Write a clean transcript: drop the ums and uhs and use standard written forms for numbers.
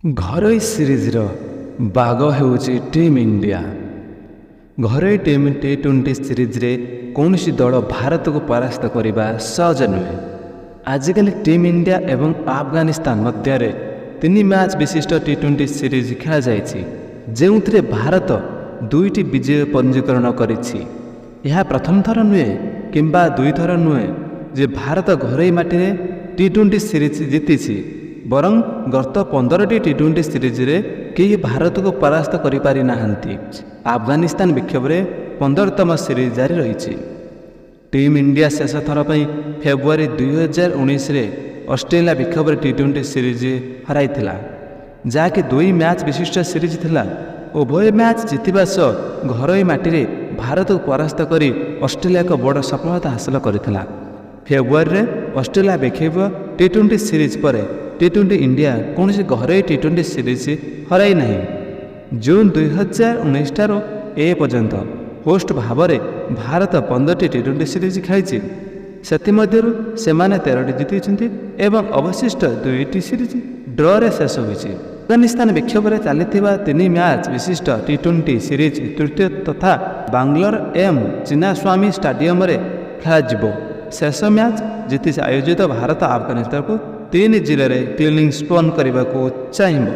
ଘରୋଇ ସିରିଜ୍ର ବାଘ ହେଉଛି ଟିମ୍ ଇଣ୍ଡିଆ। ଘରୋଇ ଟିମ୍ ଟି-20 ସିରିଜ୍ରେ କୌଣସି ଦଳ ଭାରତକୁ ପରାସ୍ତ କରିବା ସହଜ ନୁହେଁ। ଆଜିକାଲି ଟିମ୍ ଇଣ୍ଡିଆ ଏବଂ ଆଫଗାନିସ୍ତାନ ମଧ୍ୟରେ ତିନି ମ୍ୟାଚ୍ ବିଶିଷ୍ଟ ଟି-20 ସିରିଜ୍ ଖେଳାଯାଇଛି, ଯେଉଁଥିରେ ଭାରତ ଦୁଇଟି ବିଜୟ ପଞ୍ଜୀକରଣ କରିଛି। ଏହା ପ୍ରଥମ ଥର ନୁହେଁ କିମ୍ବା ଦୁଇଥର ନୁହେଁ ଯେ ଭାରତ ଘରୋଇ ମାଟିରେ ଟି-20 ସିରିଜ୍ ଜିତିଛି, ବରଂ ଗତ 15ଟି ଟି-20 ସିରିଜ୍ରେ କେହି ଭାରତକୁ ପରାସ୍ତ କରିପାରି ନାହାନ୍ତି। ଆଫଗାନିସ୍ତାନ ବିପକ୍ଷରେ 15ତମ ସିରିଜ୍ ଜାରି ରହିଛି। ଟିମ୍ ଇଣ୍ଡିଆ ଶେଷ ଥର ପାଇଁ ଫେବୃଆରୀ 2019ରେ ଅଷ୍ଟ୍ରେଲିଆ ବିପକ୍ଷରେ ଟି-20 ସିରିଜ୍ ହରାଇଥିଲା, ଯାହାକି ଦୁଇ ମ୍ୟାଚ୍ ବିଶିଷ୍ଟ ସିରିଜ୍ ଥିଲା। ଉଭୟ ମ୍ୟାଚ୍ ଜିତିବା ସହ ଘରୋଇ ମାଟିରେ ଭାରତକୁ ପରାସ୍ତ କରି ଅଷ୍ଟ୍ରେଲିଆ ଏକ ବଡ଼ ସଫଳତା ହାସଲ କରିଥିଲା। ଫେବୃଆରୀରେ ଅଷ୍ଟ୍ରେଲିଆ ବିପକ୍ଷ ଟି-20 ସିରିଜ୍ ପରେ ଟି-20 ଇଣ୍ଡିଆ କୌଣସି ଘରୋଇ ଟି-20 ସିରିଜ୍ ହରାଇ ନାହିଁ। ଜୁନ୍ 2019 ଠାରୁ ଏ ପର୍ଯ୍ୟନ୍ତ ହୋଷ୍ଟ ଭାବରେ ଭାରତ 15ଟି ଟି-20 ସିରିଜ୍ ଖେଳିଛି। ସେଥିମଧ୍ୟରୁ ସେମାନେ 13ଟି ଜିତିଛନ୍ତି ଏବଂ ଅବଶିଷ୍ଟ ଦୁଇଟି ସିରିଜ୍ ଡ୍ରରେ ଶେଷ ହୋଇଛି। ଆଫଗାନିସ୍ତାନ ବିପକ୍ଷରେ ଚାଲିଥିବା ତିନି ମ୍ୟାଚ୍ ବିଶିଷ୍ଟ ଟି-20 ସିରିଜ୍ ତୃତୀୟ ତଥା ବାଙ୍ଗାଲୋର ଏମ୍ ଚିନ୍ନାସ୍ୱାମୀ ଷ୍ଟାଡିୟମରେ ଖେଳାଯିବ। ଶେଷ ମ୍ୟାଚ୍ ଜିତି ଆୟୋଜିତ ଭାରତ ଆଫଗାନିସ୍ତାନକୁ 3-0ରେ କ୍ଲିନ୍ ସ୍ୱିପ୍ କରିବାକୁ ଚାହିଁବ।